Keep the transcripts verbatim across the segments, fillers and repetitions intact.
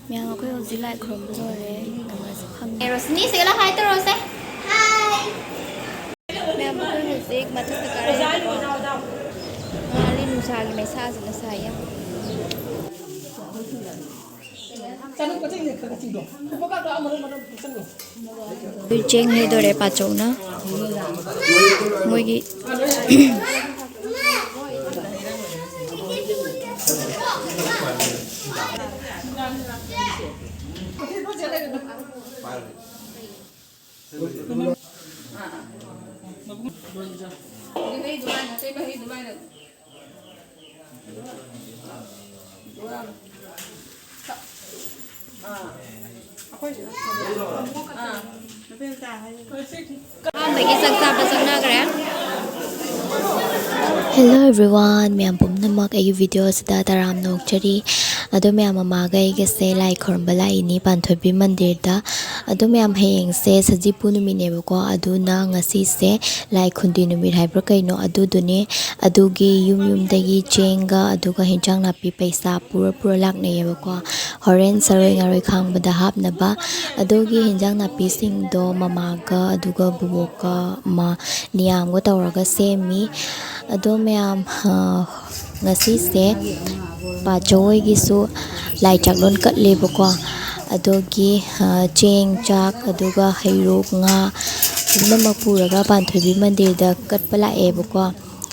ꯃꯌꯥꯝ, ꯑꯩꯈꯣꯏ ꯍꯧꯖꯤꯛ ꯂꯥꯏ ꯈꯨꯔꯨꯝꯕ ꯂꯣꯏꯔꯦ꯫ ꯅꯃꯥꯖ ꯐꯪꯉꯦ꯫ ꯔꯣꯁꯅꯤ, ꯁꯤꯒ ꯍꯥꯏ ꯇꯧꯔꯣꯁꯦ꯫ ꯃꯌꯥꯝ, ꯑꯩꯈꯣꯏ ꯍꯧꯖꯤꯛ ꯃꯊꯛꯇ ꯀꯥꯔꯛꯑꯦꯕꯀꯣ꯫ ꯉꯥꯜꯂꯤ, ꯅꯨꯡꯁꯥꯒꯤ ꯃꯩꯁꯥꯁꯤꯅ ꯁꯥꯏ ꯌꯥꯝ꯫ ꯑꯩꯈꯣꯏ ꯆꯦꯡ ꯍꯩꯗꯣꯔꯦ ꯄꯥꯆꯧꯅ꯫ ꯃꯣꯏꯒꯤ ꯑꯍꯥꯟꯕꯒꯤ ꯆꯥꯛ ꯆꯥꯕ ꯆꯪꯅꯈ꯭ꯔꯦ꯫ Hello everyone, ꯃꯌꯥꯝ ꯄꯨꯝꯅꯃꯛ ꯑꯩꯒꯤ video ꯑꯁꯤꯗ ꯇꯔꯥꯝꯅ ꯑꯣꯛꯆꯔꯤ꯫ ꯑꯗꯣ ꯃꯌꯥꯝ, ꯃꯃꯥꯒ ꯑꯩꯒꯁꯦ ꯂꯥꯏ ꯈꯨꯔꯨꯝꯕ ꯂꯥꯛꯏꯅꯤ ꯄꯥꯟꯊꯣꯏꯕꯤ ꯃꯟꯗꯤꯔꯗ꯫ ꯑꯗꯣ ꯃꯌꯥꯝ, ꯍꯌꯦꯡꯁꯦ ꯁꯖꯤꯕꯨ ꯅꯨꯃꯤꯠꯅꯦꯕꯀꯣ, ꯑꯗꯨꯅ ꯉꯁꯤꯁꯦ ꯂꯥꯏ ꯈꯨꯟꯗꯤ ꯅꯨꯃꯤꯠ ꯍꯥꯏꯕ꯭ꯔꯥ ꯀꯩꯅꯣ, ꯑꯗꯨꯗꯨꯅꯦ꯫ ꯑꯗꯨꯒꯤ ꯌꯨꯝ ꯌꯨꯝꯗꯒꯤ ꯆꯦꯡꯒ ꯑꯗꯨꯒ ꯍꯤꯟꯖꯥꯡ ꯅꯥꯄꯤ ꯄꯩꯁꯥ ꯄꯨꯔ ꯄꯨꯔ ꯂꯥꯛꯅꯩꯌꯦꯕꯀꯣ꯫ ꯍꯣꯔꯦꯟ ꯁꯔꯣꯏ ꯉꯥꯔꯣꯏ ꯈꯥꯡꯕꯗ ꯍꯥꯞꯅꯕ꯫ ꯑꯗꯨꯒꯤ ꯍꯤꯟꯖꯥꯡ ꯅꯥꯄꯤꯁꯤꯡꯗꯣ ꯃꯃꯥꯒ ꯑꯗꯨꯒ ꯕꯨꯕꯣꯛꯀ ꯑꯃ ꯅꯤꯌꯥꯝꯒ ꯇꯧꯔꯒ ꯁꯦꯝꯃꯤ꯫ ꯑꯗꯣ ꯃꯌꯥꯝ, ꯑ, ꯉꯁꯤꯁꯦ ꯄꯥꯆꯧ ꯍꯣꯏꯒꯤꯁꯨ ꯂꯥꯏ ꯆꯥꯛꯂꯣꯟ ꯀꯠꯂꯦꯕꯀꯣ꯫ ꯑꯗꯨꯒꯤ, ꯑ, ꯆꯦꯡ, ꯆꯥꯛ, ꯑꯗꯨꯒ ꯍꯩꯔꯣꯛ, ꯉꯥ ꯄꯨꯝꯅꯃꯛ ꯄꯨꯔꯒ ꯄꯥꯟꯊꯣꯏꯕꯤ ꯃꯟꯗꯤꯔꯗ ꯀꯠꯄ ꯂꯥꯛꯑꯦꯕꯀꯣ꯫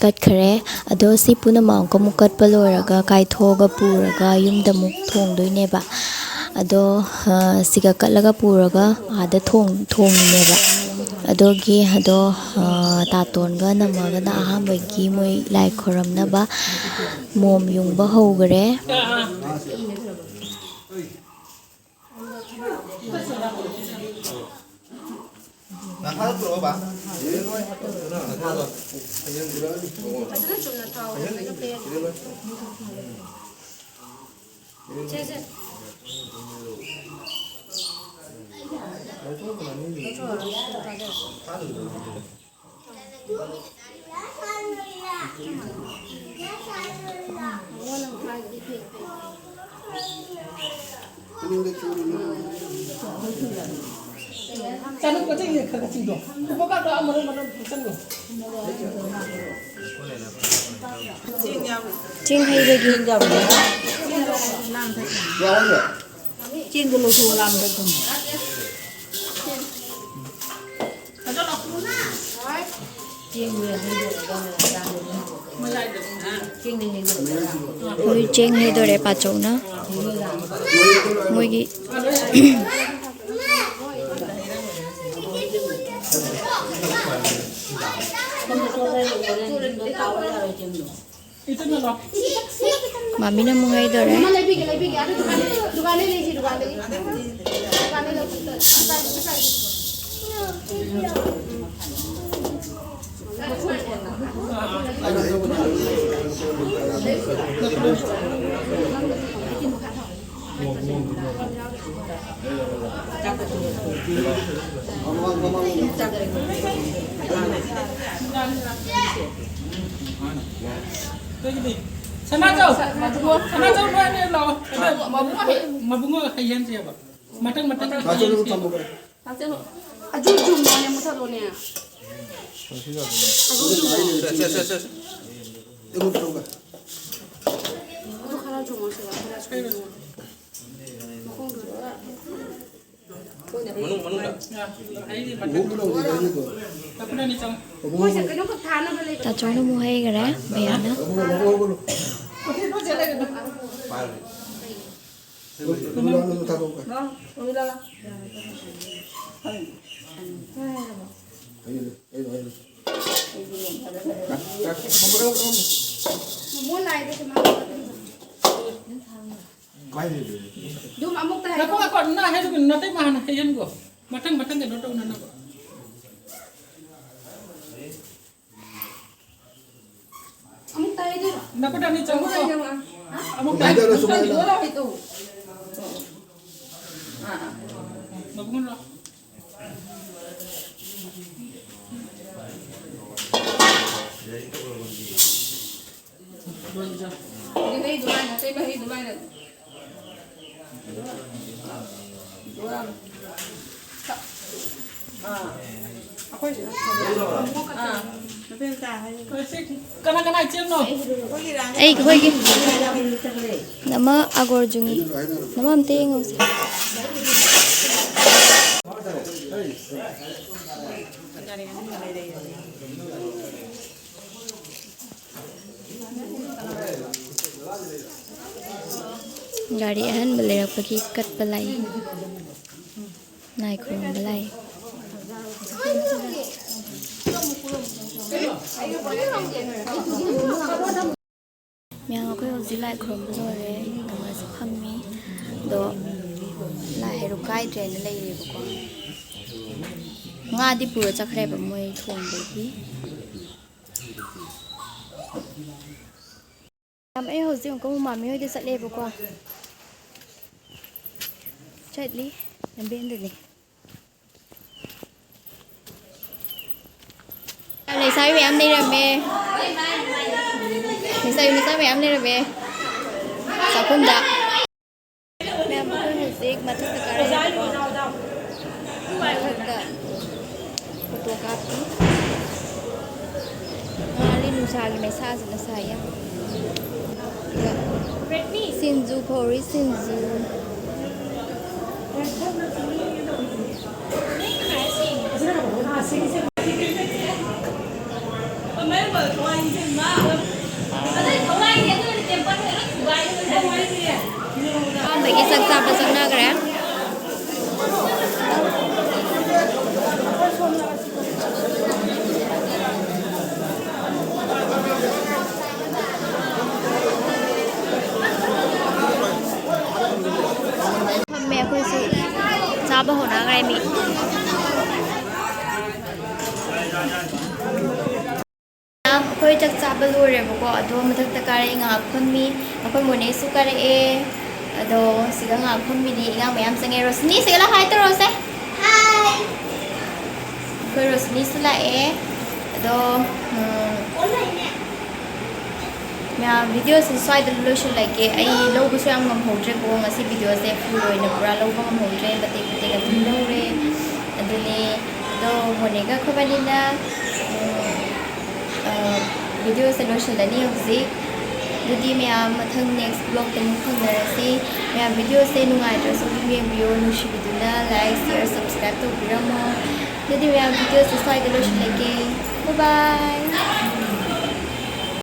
ꯀꯠꯈ꯭ꯔꯦ꯫ ꯑꯗꯣ ꯁꯤ ꯄꯨꯝꯅꯃꯛ ꯑꯃꯨꯛꯀ ꯑꯃꯨꯛ ꯀꯠꯄ ꯂꯣꯏꯔꯒ ꯀꯥꯏꯊꯣꯛꯑꯒ ꯄꯨꯔꯒ ꯌꯨꯝꯗ ꯑꯃꯨꯛ ꯊꯣꯡꯗꯣꯏꯅꯦꯕ꯫ ꯑꯗꯣ, ꯑ, ꯁꯤꯒ ꯀꯠꯂꯒ ꯄꯨꯔꯒ ꯑꯥꯗ ꯊꯣꯡ-, ꯊꯣꯡꯉꯤꯅꯦꯕ꯫ ꯑꯗꯨꯒꯤ ꯑꯗꯣ, ꯑ, ꯇꯥꯇꯣꯟꯒ ꯅꯝꯃꯒꯅ ꯑꯍꯥꯟꯕꯒꯤ ꯃꯣꯏ ꯂꯥꯏ ꯈꯣꯏꯔꯝꯅꯕ ꯃꯣꯝ ꯌꯨꯡꯕ ꯍꯧꯈ꯭ꯔꯦ꯫ ꯆꯥꯅꯝ ꯀꯣꯠꯆꯩꯁꯦ ꯈꯔ ꯈꯔ ꯆꯤꯡꯗꯣ꯫ ꯎꯄꯨ ꯀꯥꯡꯗꯣ ꯑꯃ ꯃꯅꯨꯡ ꯃꯅꯨꯡ ꯆꯪꯉꯣ꯫ ꯆꯦꯡ ꯍꯩꯕꯒꯤ꯫ ꯆꯦꯡꯗꯣ ꯂꯧꯊꯣꯛꯑꯣ, ꯂꯥꯝꯗ ꯊꯝꯃꯣ꯫ ꯃꯣꯏ ꯆꯦꯡ ꯍꯩꯗꯣꯔꯦ ꯄꯥꯆꯧꯅ꯫ ꯃꯣꯏꯒꯤ ꯃꯥꯃꯤꯅ ꯑꯃꯨꯛ ꯍꯩꯗꯣꯔꯦ꯫ ꯑꯃ ꯂꯩꯕꯤꯒꯦ, ꯂꯩꯕꯤꯒꯦ꯫ ꯑꯗꯨ ꯗꯨꯀꯥꯟ, ꯗꯨꯀꯥꯟꯗꯩ ꯂꯩꯁꯤ, ꯗꯨꯀꯥꯟꯗꯒꯤ꯫ ꯗꯨꯀꯥꯟꯗꯩ ꯂꯧ-, ꯗꯨꯀꯥꯟꯗꯩ ꯂꯧ-, ꯁꯅꯥꯖꯥꯎ, ꯁꯅꯥꯖꯥꯎ, ꯅꯣꯏ ꯑꯅꯤ ꯂꯥꯛꯑꯣ꯫ ꯃꯕꯨꯡ ꯍꯩ-, ꯃꯕꯨꯡ ꯍꯩꯍꯟꯁꯦꯕ꯫ ꯃꯊꯪ, ꯃꯊꯪ ꯍꯩꯍꯟꯁꯦ꯫ ꯑꯗꯨ ꯆꯨꯝꯃꯣꯅꯦ, ꯃꯨꯊꯠꯂꯣꯅꯦ꯫ ꯑꯗꯨ ꯆꯨꯝꯃꯣ꯫ ꯑꯗꯨ ꯈꯔ ꯆꯨꯝꯃꯣ, ꯁꯤꯗ ꯈꯔ ꯆꯨꯝꯃꯣ꯫ ꯃꯈꯣꯡꯗꯨꯗ꯫ ꯃꯅꯨꯡ, ꯃꯅꯨꯡꯗ꯫ ꯃꯣꯏꯁꯦ ꯀꯩꯅꯣꯝꯈꯛ ꯊꯥꯅꯕ ꯂꯩꯕ꯫ ꯇꯥꯆꯧꯅ ꯑꯃꯨꯛ ꯍꯩꯈꯔꯦ, ꯕꯦꯌꯥꯅ꯫ ꯃꯣꯃꯣ ꯂꯥꯏꯗ ꯀꯩꯅꯣ ꯍꯥꯞꯀꯗꯣꯏꯅꯤ꯫ ꯑꯗꯨꯝ ꯑꯃꯨꯛꯇ ꯉꯥꯏꯈꯣ, ꯍꯥꯏꯔꯛꯑꯣ꯫ ꯉꯥꯏꯈꯣ, ꯅꯪ ꯍꯥꯏꯔꯒ ꯅꯇꯩꯃ ꯍꯥꯟꯅ ꯍꯩꯍꯟꯈꯣ꯫ ꯃꯊꯪ, ꯃꯊꯪ ꯀꯩꯅꯣ ꯇꯧꯅꯅꯕ꯫ ꯑꯃꯨꯛꯇ ꯍꯥꯏꯗꯣꯏꯔꯣ? ꯅꯈꯨꯠ ꯑꯅꯤ ꯆꯪꯉꯨꯀꯣ꯫ ꯑꯃꯨꯛꯇ ꯍꯥꯏꯗꯣꯏꯔꯣ, ꯁꯨꯃꯥꯏꯅ? ꯑꯃꯨꯛꯇ ꯍꯥꯏꯗꯣꯏꯔꯣ? ꯃꯕꯨꯡꯂꯣ꯫ ꯍꯩ ꯃꯍꯤ ꯑꯗꯨꯃꯥꯏꯅ, ꯍꯩ ꯃꯍꯤ ꯑꯗꯨꯃꯥꯏꯅ꯫ ꯑꯥ꯫ ꯑꯩꯈꯣꯏ, ꯑꯥ꯫ ꯀꯅꯥ ꯀꯅꯥ ꯏꯆꯦꯅꯣ? ꯑꯩ, ꯑꯩꯈꯣꯏꯒꯤ꯫ ꯅꯃ ꯑꯒꯣꯔ ꯖꯨꯡꯉꯤ꯫ ꯅꯃ ꯑꯝꯇ ꯌꯦꯡꯉꯧꯁꯦ꯫ ꯒꯥꯔꯤ ꯑꯍꯟꯕ ꯂꯩꯔꯛꯄꯒꯤ ꯀꯠꯄ ꯂꯥꯛꯏ꯫ ꯂꯥꯏ ꯈꯨꯔꯨꯝꯕ ꯂꯥꯛꯏ꯫ ꯃꯌꯥꯝ, ꯑꯩꯈꯣꯏ ꯍꯧꯖꯤꯛ ꯂꯥꯏ ꯈꯨꯔꯨꯝꯕ ꯂꯣꯏꯔꯦ, ꯉꯥꯏꯍꯥꯛꯁꯨ ꯐꯝꯃꯤ꯫ ꯑꯗꯣ ꯂꯥꯏ ꯍꯩꯔꯨꯛ ꯀꯥꯏꯗ꯭ꯔꯦꯅ ꯂꯩꯔꯦꯕꯀꯣ꯫ ꯉꯥꯗꯤ ꯄꯨꯔ ꯆꯠꯈ꯭ꯔꯦꯕ ꯃꯣꯏ ꯊꯣꯡꯕꯒꯤ꯫ ꯌꯥꯝ, ꯑꯩ ꯍꯧꯖꯤꯛ ꯑꯃꯨꯛꯀ ꯃꯃꯥꯃꯤ ꯍꯣꯏꯗ ꯆꯠꯂꯦꯕꯀꯣ꯫ ꯆꯠꯂꯤ, ꯂꯝꯕꯦꯟꯗꯅꯤ꯫ ꯂꯩꯁꯥꯕꯤ ꯃꯌꯥꯝ ꯂꯩꯔꯝꯃꯦ꯫ ꯂꯩꯁꯥꯕꯤ ꯃꯆꯥ ꯃꯌꯥꯝ ꯂꯩꯔꯝꯃꯦ ꯆꯥꯛꯈꯨꯝꯗ꯫ ꯃꯌꯥꯝ, ꯑꯩꯈꯣꯏ ꯍꯧꯖꯤꯛ ꯃꯊꯛꯇ ꯀꯥꯔꯛꯑꯦꯕꯀꯣ꯫ ꯃꯊꯛꯇ ꯐꯣꯇꯣ ꯀꯥꯞꯄꯤ꯫ ꯉꯥꯜꯂꯤ, ꯅꯨꯡꯁꯥꯒꯤ ꯃꯩꯁꯥꯁꯤꯅ ꯁꯥꯏ ꯌꯥꯝ꯫ ꯑꯗꯨꯒ ꯁꯤꯡꯖꯨ ꯐꯧꯔꯤ, ꯁꯤꯡꯖꯨ꯫ ꯑꯍꯥꯟꯕꯒꯤ ꯆꯥꯛ ꯆꯥꯕ ꯆꯪꯅꯈ꯭ꯔꯦ꯫ ꯐꯝꯃꯦ ꯑꯩꯈꯣꯏꯁꯨ꯫ ꯆꯥꯕ ꯍꯧꯅꯈ꯭ꯔꯦ ꯃꯤ꯫ ꯑꯩꯈꯣꯏ ꯆꯥꯛ ꯆꯥꯕ ꯂꯣꯏꯔꯦꯕꯀꯣ, ꯑꯗꯣ ꯃꯊꯛꯇ ꯀꯥꯔꯛꯑꯦ, ꯉꯥꯏꯍꯥꯛ ꯐꯝꯃꯤ꯫ ꯑꯩꯈꯣꯏ ꯃꯣꯅꯦꯁꯨ ꯀꯥꯔꯛꯑꯦ, ꯑꯗꯣ ꯁꯤꯗ ꯉꯥꯏꯍꯥꯛ ꯐꯝꯃꯤꯅꯤ꯫ ꯏꯉꯥꯡ ꯃꯌꯥꯝ ꯆꯪꯉꯦ꯫ ꯔꯣꯁꯅꯤ, ꯁꯤꯗ ꯂꯥꯛꯑꯣ, ꯍꯥꯏ ꯇꯧꯔꯛꯑꯣꯁꯦ꯫ ꯍꯥꯏ꯫ ꯑꯩꯈꯣꯏ ꯔꯣꯁꯅꯤꯁꯨ ꯂꯥꯛꯑꯦ꯫ ꯑꯗꯣ, ꯎꯝ, ꯃꯌꯥꯝ, ꯚꯤꯗꯤꯑꯣꯁꯦ ꯁ꯭ꯋꯥꯏꯗ ꯂꯣꯏꯁꯤꯜꯂꯒꯦ꯫ ꯑꯩ ꯂꯧꯕꯁꯨ ꯌꯥꯝ ꯉꯝꯍꯧꯗ꯭ꯔꯦꯀꯣ, ꯉꯁꯤ ꯚꯤꯗꯤꯑꯣꯁꯦ ꯐꯨꯜ ꯑꯣꯏꯅ ꯄꯨꯔꯥ ꯂꯧꯕ ꯉꯝꯍꯧꯗ꯭ꯔꯦ, ꯃꯇꯦꯛ ꯃꯇꯦꯛ ꯑꯗꯨꯝ ꯂꯧꯔꯦ꯫ ꯑꯗꯨꯅꯦ, ꯑꯗꯣ ꯃꯣꯅꯤꯒ ꯑꯩꯈꯣꯏꯕꯥꯅꯤꯅ, ꯎꯝ, ꯑ, ꯚꯤꯗꯤꯑꯣꯁꯦ ꯂꯣꯏꯁꯤꯜꯂꯅꯤ ꯍꯧꯖꯤꯛ꯫ ꯑꯗꯨꯗꯤ ꯃꯌꯥꯝ, ꯃꯊꯪ ꯅꯦꯛꯁ ꯕ꯭ꯂꯣꯛꯇ ꯑꯃꯨꯛ ꯐꯪꯅꯔꯁꯤ꯫ ꯃꯌꯥꯝ, ꯚꯤꯗꯤꯑꯣꯁꯦ ꯅꯨꯡꯉꯥꯏꯇ꯭ꯔꯁꯨ ꯑꯗꯨꯝ ꯌꯦꯡꯕꯤꯌꯣ, ꯅꯨꯡꯁꯤꯕꯤꯗꯨꯅ ꯂꯥꯏꯛ, ꯁꯤꯌꯔ, ꯁꯕꯁꯀ꯭ꯔꯥꯏꯕ ꯇꯧꯕꯤꯔꯝꯃꯣ꯫ ꯑꯗꯨꯗꯤ ꯃꯌꯥꯝ, ꯚꯤꯗꯤꯑꯣꯁꯦ ꯁ꯭ꯋꯥꯏꯗ ꯂꯣꯏꯁꯤꯜꯂꯒꯦ꯫ ꯕꯥꯏ ꯕꯥꯏ꯫